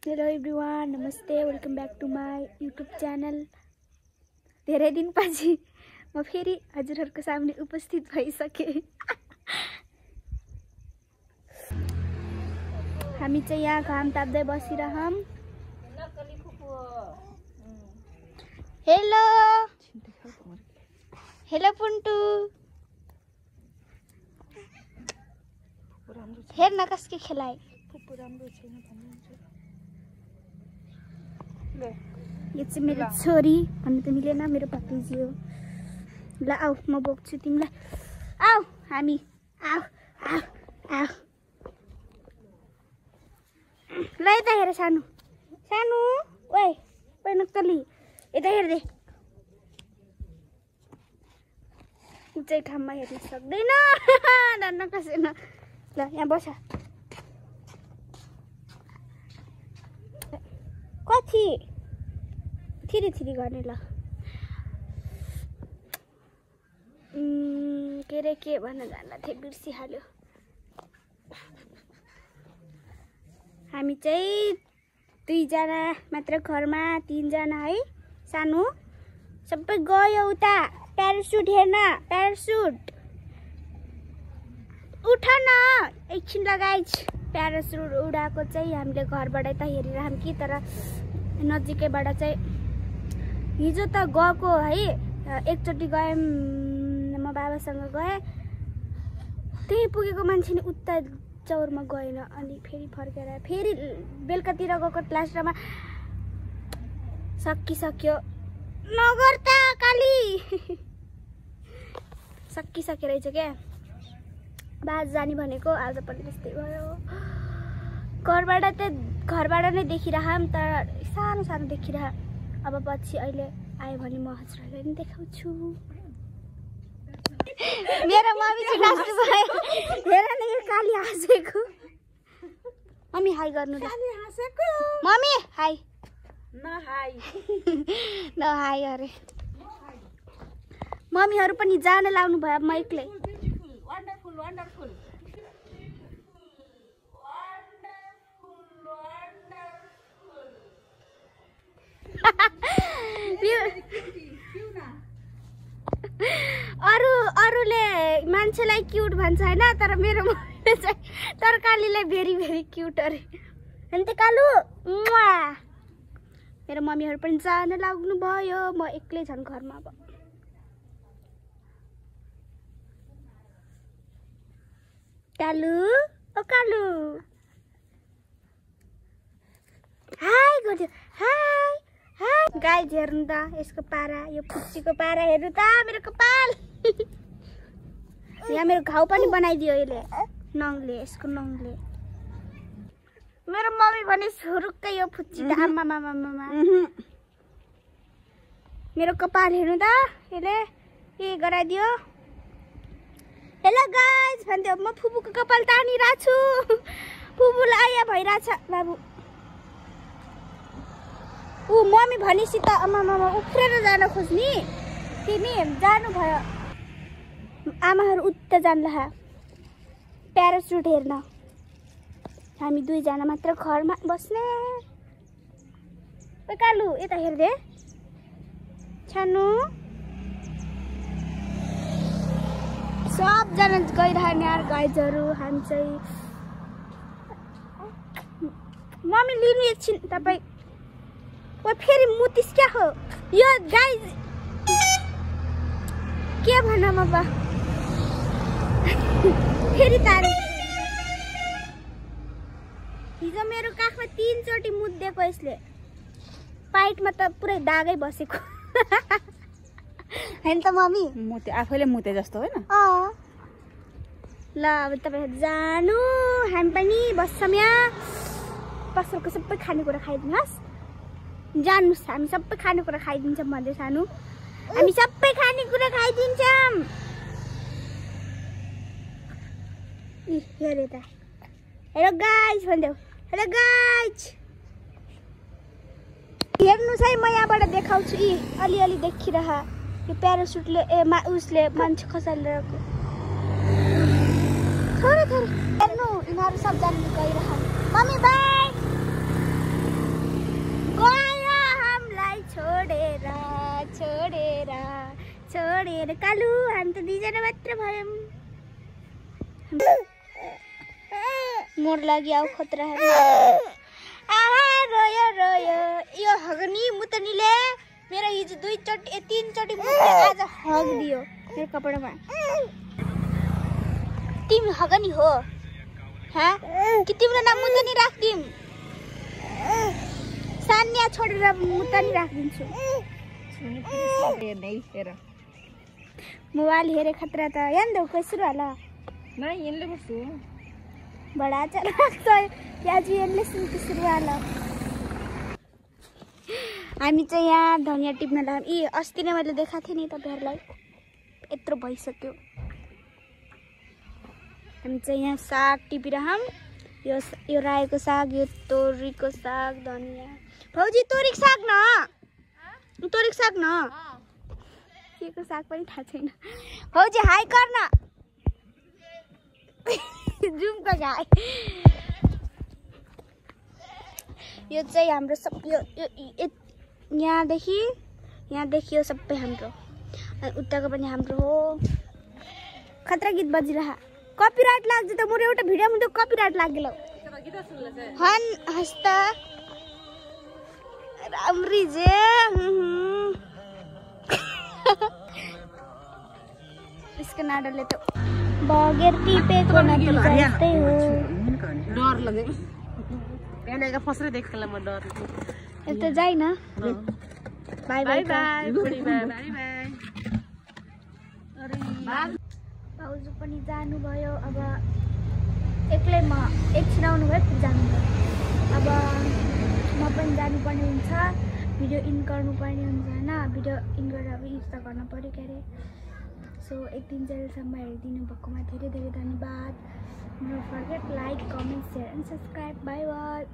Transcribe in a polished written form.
Hello everyone, नमस्ते, welcome back to my YouTube channel. धेरै दिनपछि म फेरि हजुरहरूको सामने उपस्थित भइसके। हामी चाहिँ यहाँ घाम ताप्दै बसिरहम। हेलो हेलो पुन्टु, हेर्न कसले खेलाए। यो चाहिँ मेरो छोरी भन्नु त मिलेन, मेरो भतिजी हो। ल आऊ, म बोक्छु तिमीलाई। आऊ हामी, आऊ आऊ आऊ। ल यता हेर सानो सानो, ओए ओए नक्कली, यता हेर्दे। उचाइ ठाउँमा हेर्न सक्दैन, डन्न कसैन। ल यहाँ बस। कति थिरी थिरी गर्ने। ल के रे, के भन्न जान्न थिएँ, बिर्सिहाल्यो। हामी चाहिँ 2 जना मात्र घरमा, 3 जना है। सानो सबै गयो उता प्यारासुट हेर्न। प्यारासुट उठ न, एकछिन लगाइछ। प्यारासुट उडाएको चाहिँ हामीले घरबाट त हेरिरहौँ कि, तर नजिकैबाट चाहिँ हिजो त गएको है। एकचोटि गएँ, म बाबासँग गएँ, त्यही पुगेको मान्छे नि उता चौरमा गएन। अनि फेरि फर्केर फेरि बेलुकातिर गएको, लास्टमा सकिसक्यो। नगर त काली, सकिसक्यो रहेछ क्या। बाज जाने भनेको आज पनि त्यस्तै भयो। घरबाट नै देखिरहँ, तर सानो सानो देखिरह। अब पछि अहिले आयो भने म हजुरहरूलाई नि देखाउँछु। मेरो मम्मी चाहिँ लास्ट भयो। हेर न यो काली हाँसेको। मम्मी हाई गर्नु। काली हाँसेको मम्मी हाई न, हाई न हाई अरे। मम्मीहरू पनि जान लाउनु भयो, म एक्लै। वन्डरफुल वन्डरफुल अरूले मान्छेलाई क्युट भन्छ होइन, तर मेरो मम्मीले चाहिँ तरकारीलाई भेरी भेरी क्युट अरे। अन्त कालु मेरो मम्मीहरू पनि जान लाग्नु भयो, म एक्लै झन् घरमा। अब कालु, ओ कालु हाई गर्यो। हाई हाई गाइज, हेर्नु त यसको पारा, यो फुच्चीको पारा हेर्नु त, मेरो कपाल। यहाँ मेरो घाउ पनि बनाइदियो यसले, नङले, यसको नङले। मेरो मम्मी भने सुरुक्कै यो फुच्ची त आमा मामा मामा। मेरो कपाल हेर्नु त, यसले के गराइदियो। हेलो गाइज भन्थ्यो, म फुपूको कपाल तानिरहेको छु। फुपूलाई आया भइरहेछ बाबु। ऊ मम्मी भनेपछि त आमा मामा उफ्रेर जान खोज्ने, तिमी जानु भयो। आमाहरू उता जान्ला प्यारासुट हेर्न। हामी 2 जना मात्र घरमा बस्ने। ओ कालु यता हेर्दे, छानु सबजना गइरहने यार गाइजहरू। हामी चाहिँ मम्मी लिनु एकछिन तपाईँ। ओ फेरि मुतिस क्या हो यो गाइज, के भन म बा। फेरि तारे हिजो मेरो काखमा 3 चोटि मुद्दिएको यसले। पाइटमा त पुरै दागै बसेको हैन त मम्मी। मुते आफैले मुते जस्तो होइन। ल अब तपाईहरु जानु, हामी पनि बस्छौँ यहाँ। पसलको सबै खानेकुरा खाइदिनुहोस्। जानुस्, हामी सबै खानेकुरा खाइदिन्छौँ भन्दै सानो। हामी सबै खानेकुरा खाइदिन्छौँ। हेरे त, हेलो गाइज भन्देऊ। हेलो गाइज हेर्नुहोस् है, म यहाँबाट देखाउँछु। अलिअलि देखिरह यो प्यारासुटले उसले मान्छे खसालेर थोरै थोरै हेर्नु। यिनीहरू सब जानु गइरह। Mummy by. छोडेर कालु हामी त दुईजना मात्र भयौँ मोर लागि आऊ खतरा रोयो रोयो यो हगनी मुतनीले मेरो हिजो 2 चोटि 3 चोटि मुते आज हग दियो मेरो कपडामा तिमी हगनी हो हाँ कि तिम्रो नाम मुतनी राख्दिम सान्या छोडेर मुतनी राखिदिन्छु मोबाइल हेरे खतरा त यहाँ देऊ सुरु होला बडा चलाक याजु यसले सुरु होला हामी चाहिँ यहाँ धनिया टिप्न लाग्यौँ यी अस्ति नै मैले देखाएको थिएँ नि तपाईँहरूलाई यत्रो भइसक्यो हामी चाहिँ यहाँ साग टिपिरहौँ यो रायोको साग यो तोरीको साग धनिया भौजी तोरीको साग न तोरीको साग न केको साग पनि थाहा छैन भौजी हाई गर्न जुमको हाई यो चाहिँ हाम्रो सब यो यहाँदेखि यो सबै हाम्रो अनि उताको पनि हाम्रो हो खतरा गीत बजिरह कपिराइट लाग्छ त मेरो एउटा भिडियोमा त कपिराइट लाग्यो हन हस्ता राम्री जे इसको नाडले त बगेर टिपेको नदी जस्तै हो डर लगे पहले का फसरे देख के म डर यता जाई न बाय बाय बाय बुढी बाय बाय अरे भाउजू पनि जानु भयो अब एक्लै म एकछिन आउनु भयो फेरि जानु भयो अब म पनि जानुपर्ने हुन्छ भिडियो इन गर्नुपर्ने हुन्छ हैन भिडियो इन गरेर अब एडिट त गर्न पर्यो के अरे सो एक दिन जेलसम्म हेरिदिनु भएकोमा धेरै धेरै धन्यवाद don't forget like comment share and subscribe bye bye